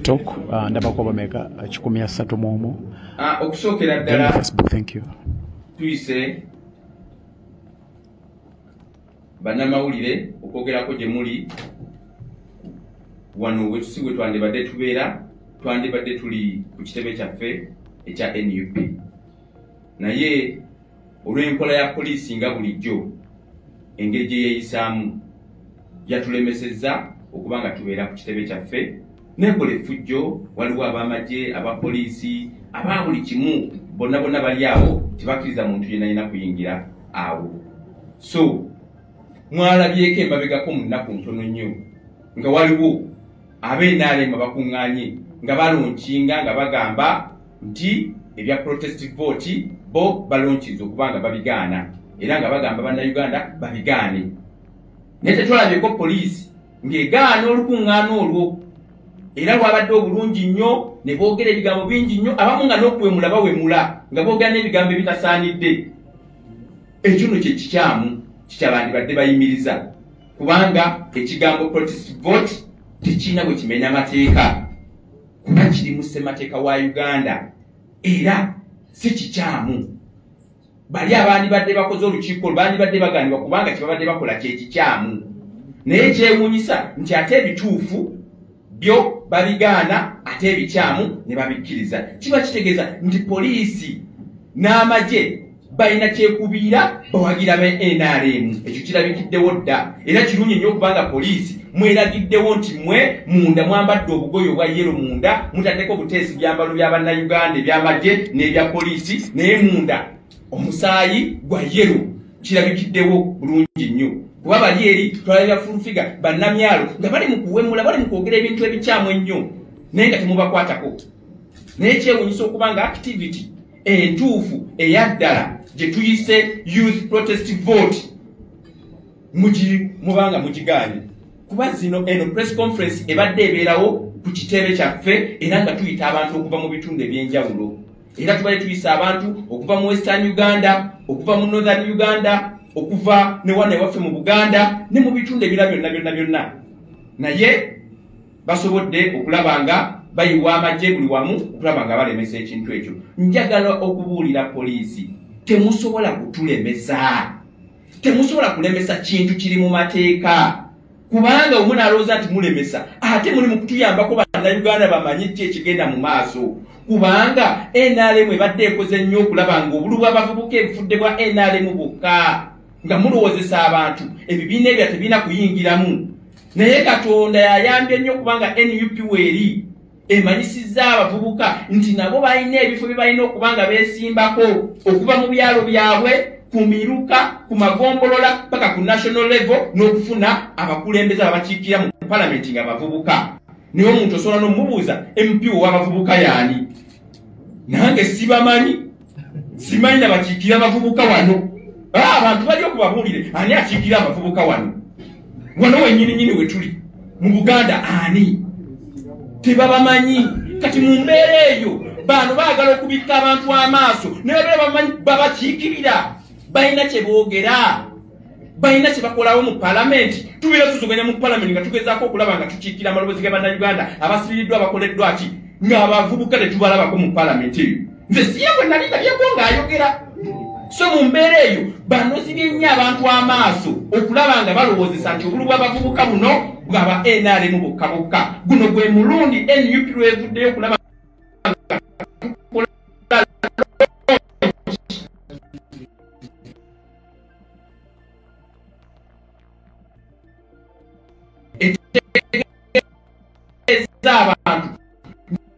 TikTok ndabako bameka 131. Okusookera ddala Facebook, thank you. Tuyise bannamawulire okwogerako gye muli wano wetusi we twandibadde tubeera, twandibadde tuli ku kitebe kyaffe ekya NUP, naye olw'enkola ya poliisi nga bulijjo engeri gye yeeyisaamu yatulemesezza okuba nga tubeera ku kitebe kyaffe. Nekola effujjo, waliwo ab'amagye, abapoliisi, aba buli kimu, bonna bonna bali awo, tebakkiriza muntu yenna yenna kuyingira awo. So mwalabyeko emabegako mu nnaku ntono nnyo nga waliwo ab'NRM abakuŋŋaanye nga balonkinga nga bagamba nti ebya protest vote bo balonkinze okuba nga babigaana, era nga bagamba bannayuganda babigaane. Naye tetwalabyeko poliisi ng'egaana olukuŋŋaana olwo, era lwabadde obulungi nnyo ne boogera ebigambo bingi nnyo, abamu nga n'okuwemula bawemula nga boogera n'ebigambo ebitasaanidde. Ekyo nno kye kikyamu kikyabandibadde bayimiriza, kubanga ekigambo protest vote tekirina bwe kimenya mateeka, kuba kiri mu ssemateeka wa Uganda era si kikyamu. Bali abandibadde bakoze olukiiko bandibadde bagaanibwa kubanga kye babadde bakola kye kikyamu. Naye kyewuunyisa nti ate ebituufu byo babigaana ate ebikyamu ne babikkiriza. Kiba kitegeeza nti poliisi n'amagye balina kyekubiira bawagira ba NRM. Ekyo kirabikiddewo dda, era kirungi nnyo okubanga poliisi mweragiddewo nti mmwe munda mwambadde obugoye obwa yero, munda mutaddeko obuteesi byambalo bya bannayuganda eby'amagye n'ebya poliisi, naye munda omusaayi gwa yero. Kirabikiddewo bulungi nnyo, kuba bali eri twalabira full figure bannamyalo nga bali mu kuwemula, bali mu kwogera ebintu ebikyamu ennyo, naye nga temubakwatako. Naye kyewuunyisa okuba nga activity entuufu eyaddala gye tuyise youth protest vote mubanga mugigaanye, kuba zino eno press conference ebadde ebeerawo ku kitebe kyaffe, era nga tuyita abantu okuva mu bitundu ebyenjawulo. Era tubadde tuyisa abantu okuva mu Western Uganda, okuva mu Northern Uganda, okuva ne wano ewaffe mu Buganda ne mu bitundu ebirala byonna byonna byonna, naye basobodde okulaba nga bayiwa amagye buli wamu okulaba nga balemesa ekintu ekyo. Njagala okubuulira poliisi, temusobola kutulemesa, temusobola kulemesa kintu kiri mu mateeka, kubanga omunaalowooza nti mulemesa ate muli mu kutuyambako bannayuganda bamanye ki ekigenda mu maaso. Kubanga NRM ebadde ekoze nnyo okulaba ng'obululu bw'abavubuka ebufudde bwa NRM bwokka, nga mulowoozesa abantu ebibiina ebyo tebirina kuyingiramu. Naye Katonda yayambye nnyo kubanga NUP weeri emanyisizza abavubuka nti nabo balina ebifo bye balina okuba nga beesimbako okuva mu byalo byabwe, ku miruka, ku magombolola paka ku national level, n'okufuna abakulembeze ababakiikirira mu palamenti nga bavubuka. Naye omuntu osobola n'omubuuza MP ow'abavubuka yaani? Nange sibamanyi, simanyi nabakiikirira abavubuka wano. Abantu bali okubabuulire ani akiikirira abavubuka wano? Wano wennyininyini we tuli mu Buganda ani? Tebabamanyi. Kati mu mbeera eyo bano baagala okubikka abantu amaaso, naye babeera bamanyi babakiikirira, balina kye boogera, balina kye bakolawo mu palamenti. Tubeera tuzuganya mu palamenti nga tugezaako okulaba nga tukiikira amaloboozi ga bannayuganda abasibiriddwa, abakoleddwa ki, ng'abavubuka tetubalabako mu palamenti eyo. Nze siye bwe nali ndabyeko ng'ayogera. So mu mbeera eyo banozibye nnyo abantu amaaso okulaba nga balowoozesa nti obululu bw'abavubuka buno bwaba NRM bwokka bwokka. Guno gwe mulundi NUP lwevuddeyo okulaba nga tukola etegeeza abantu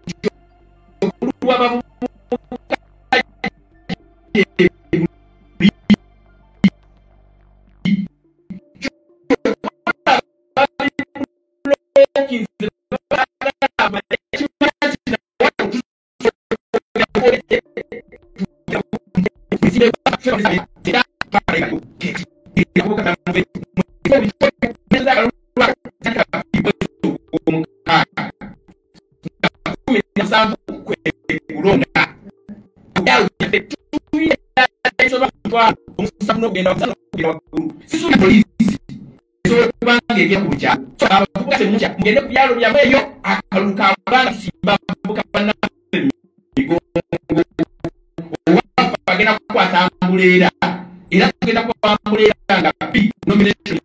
nti obululu bw'abavubuka Esobola okuba nga egenda ku kyalo. Abavubuka temutya, mugende ku byalo byammwe eyo, akalulu kabanga simba abavubuka bannaffe migongo. Owaffe agenda kukwata ambuleera, era tugenda kuba ambuleera nga B nomination.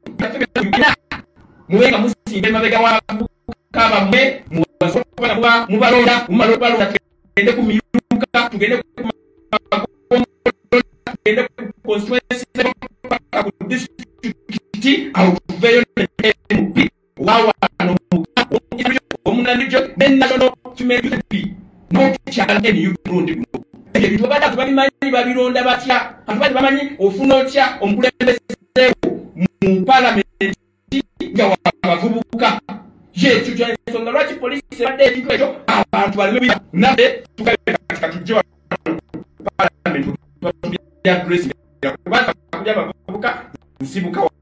Mube nga musimba emabega w'abavubuka bammwe, mubasobola mubalonda, mumala okubalonda tugende ku miyuka, tugende ku magombolola, tugende ku constituency, paka ku disitulikiti, awo tuveeyo ne MP wawano omunanijo ne national female MP n'okukyala NUP mulundi guno. Ebyo ebintu babadde tebabimanyi, babironda batya? Abantu bali bamanyi ofuna otya omukulembezeewo mu palamenti nga wabavubuka. Ye ekyo kyensonga lwaki poliisi ebadde ebintu ekyo abantu baleme naffe tugabe kati katujje palamenti address kubanga kulya abavubuka nsibuka.